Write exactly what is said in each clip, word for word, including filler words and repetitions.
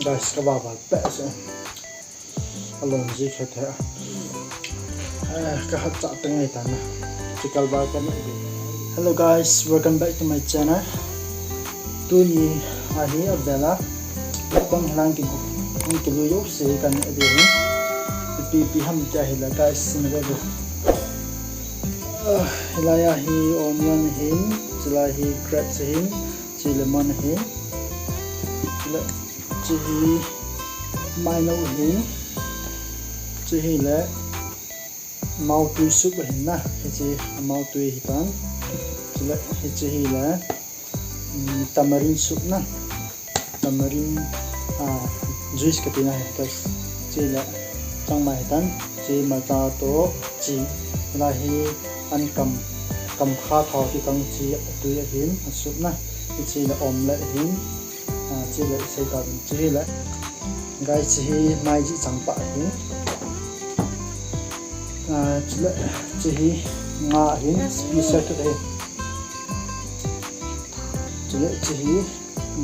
Guys, ka ba ba pe se. Alon ji khe the. Eh, ka hat cha teng ai ta na. Chical ba ka ni. Hello guys, welcome back to my channel. Tuni ahi a vela. Bang lang ki, ang ki lu yo se kan e de. Pi pi ham kya hi la guys, sin de. Ah, hilai a hi onion hin, chulai hi grapes hin, chi lemon hin. Chulai chi hi milo hin. Chi hi le maotui soup hin na. Hichi maotui hi tan. Chulai hichi hi le, mm, tamarind soup na. Tamarind, ah, juice kati na hi, guys. Chi le changmai hi tan. Chi macha to chi. La hi an kam, kam kha thao ki kang chi tui hin, a soup na. Chi le omelette hin. Ah, chi le sei ta ding. Chi le. Guys, chi hi mai ji chang pa hin. Ah, chi le, chi hi nga hin. Special today. Chule, chi hi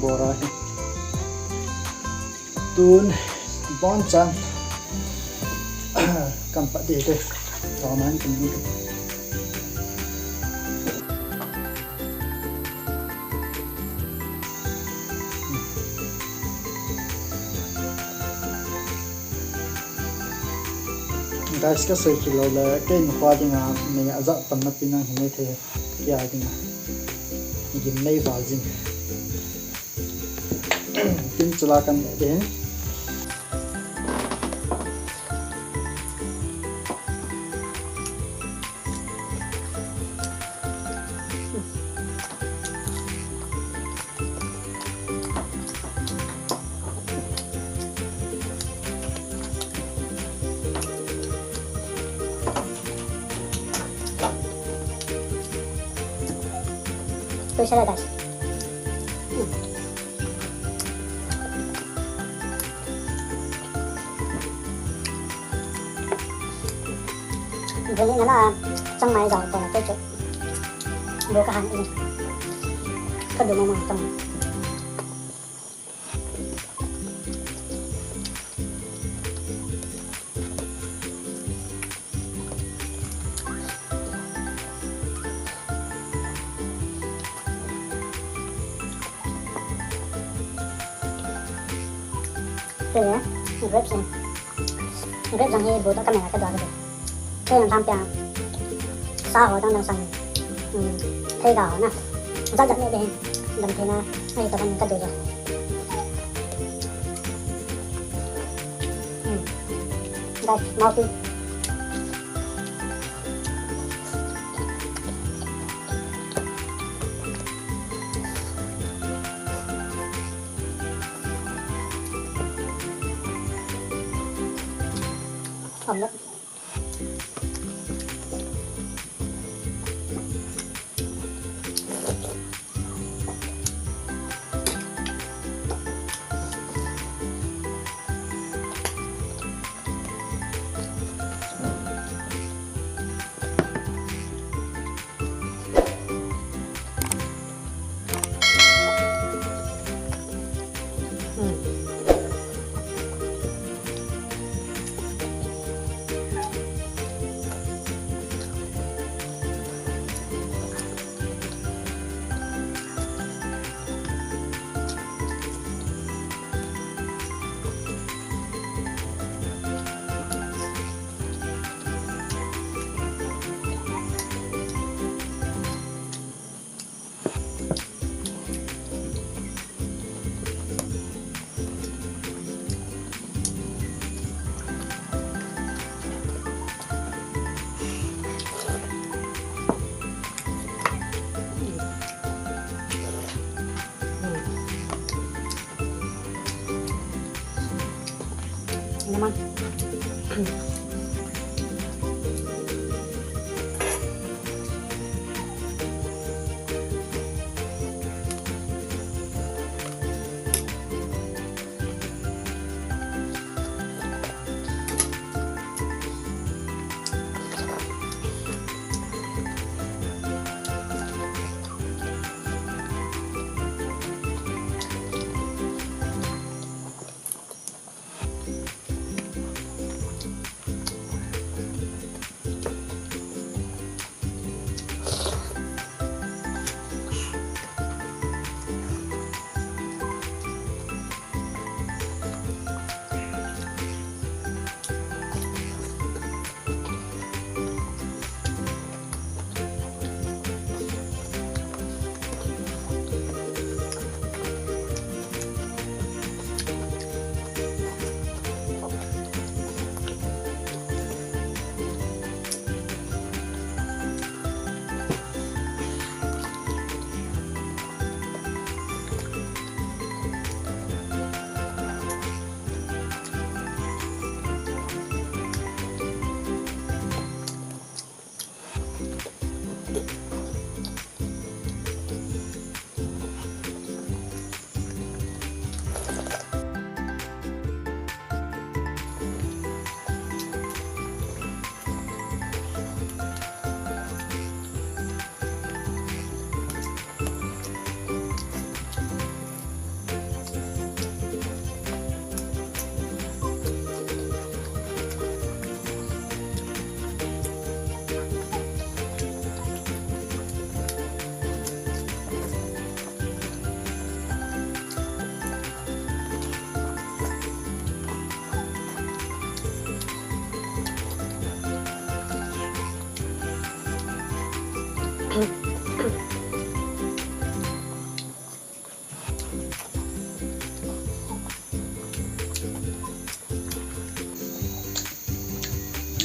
bora hi. Tun, bon chan. Kan pat de te. Tau man kan ni. Guys, ka sei kilo le, kei nu khua dinga, me a zat tam na pinang hi ne the, kia dinga. Gim nei val jing. Tin chula kan ne den. Tôi sẽ là guys. Bring it na, chang mai jao ko na te chu. Bo ka han in. Ka du mo mo chang. Kaya, grapes na. Grapes ang hi buto kami na kadwa kadwa. Kaya ang sampia. Sa ho, dang dang sang. Hmm. Thei ga ho na. Jat jat ne de. Dam thei na. Ai, ta ban kadwa. Hmm. Guys, mau pi. Omelette. Lemon.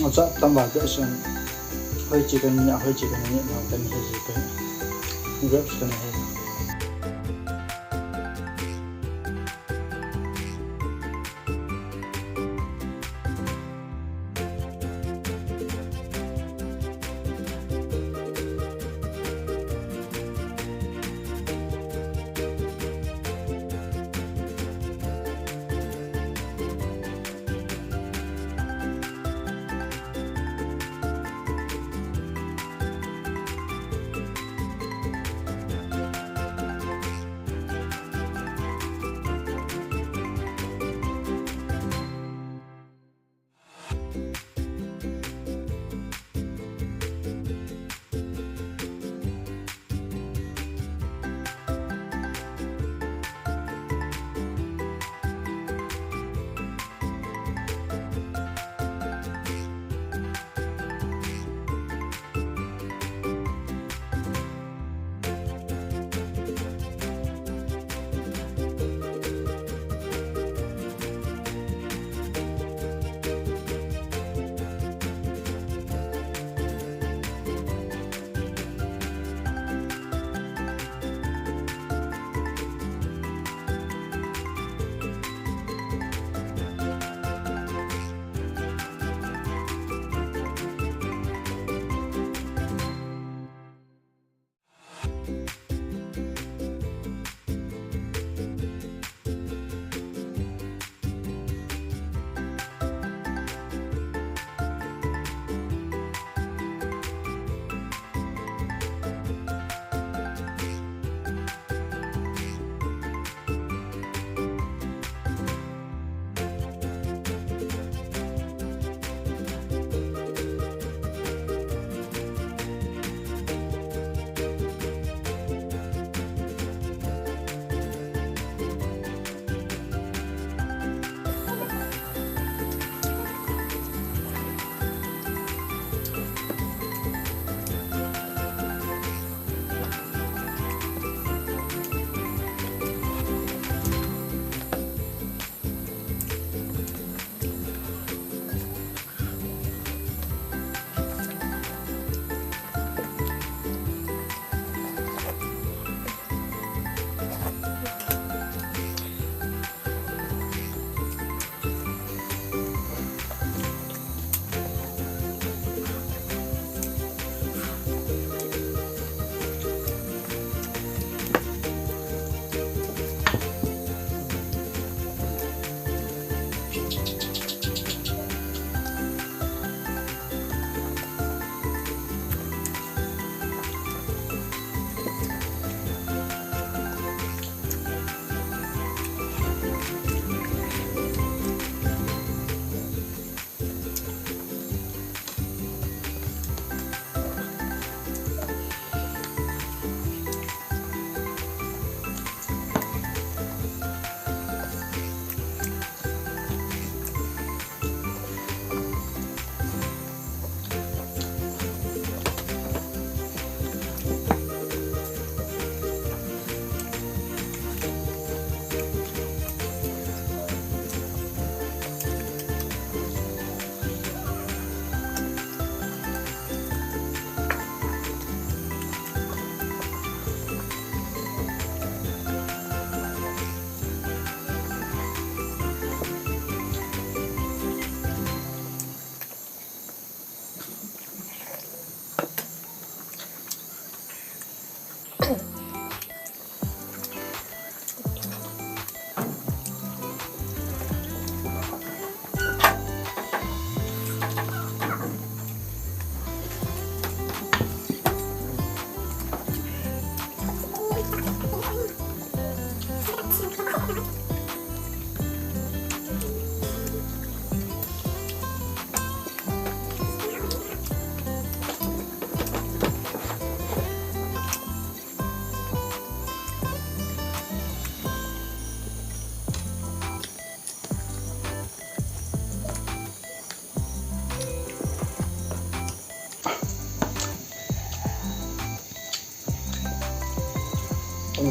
Acha tam val beh sen. Hoi chi kan ni, hoi chi kan ni, na kan he ji kan. Grapes kan he.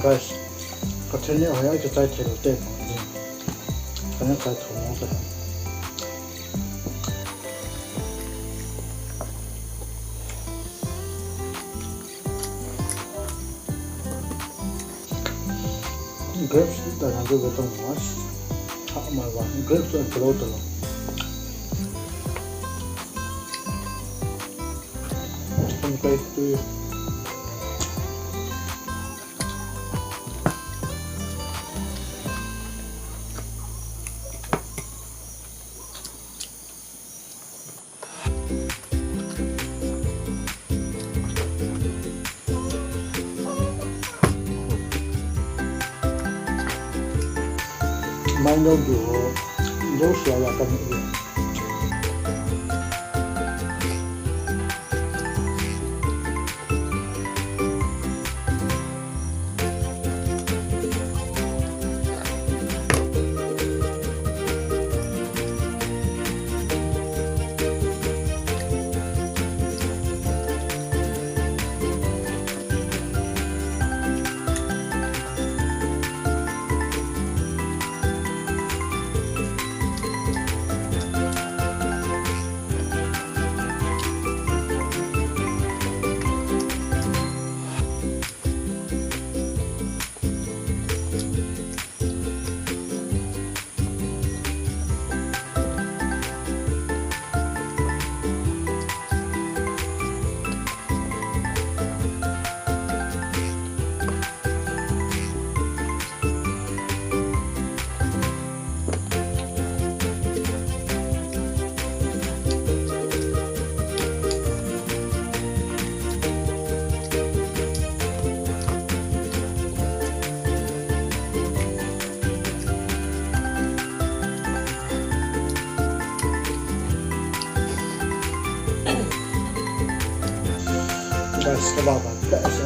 Guys, ka theni hoya ka chai thei lo te mo ni. Ka na chai thei mo ka. Grapes tu ta na tu betul mas. Hak mai wa. Grapes tu kalau tu. Ang kai tu. Mai no du ho, do sua la ka ni. Guys, ka ba ba ta sa.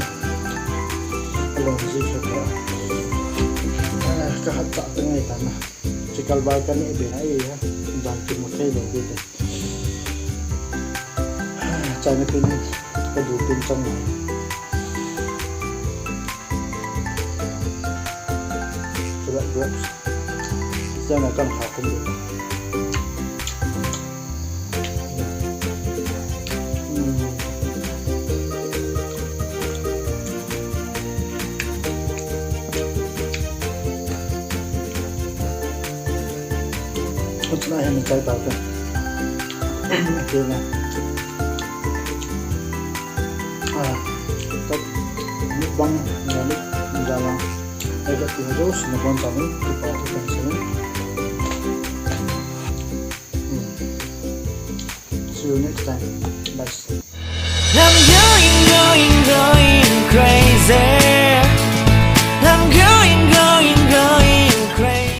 Along ji ka. Ah, ka hat ta ngai ta na. Chikal ba ka ni be na e ha. Jan ki mo thei lo be te. Chai na pin ka du pin chang na. Chila grapes. Chai na kan ha kum be. Kuch na hai, chai ta te. Te na. Ah, tab mukbang na ni jala. Ai ka tu jo, sina bon ta ni, tu pa tu kan se. See you next time. Bye. I'm going, going, going crazy.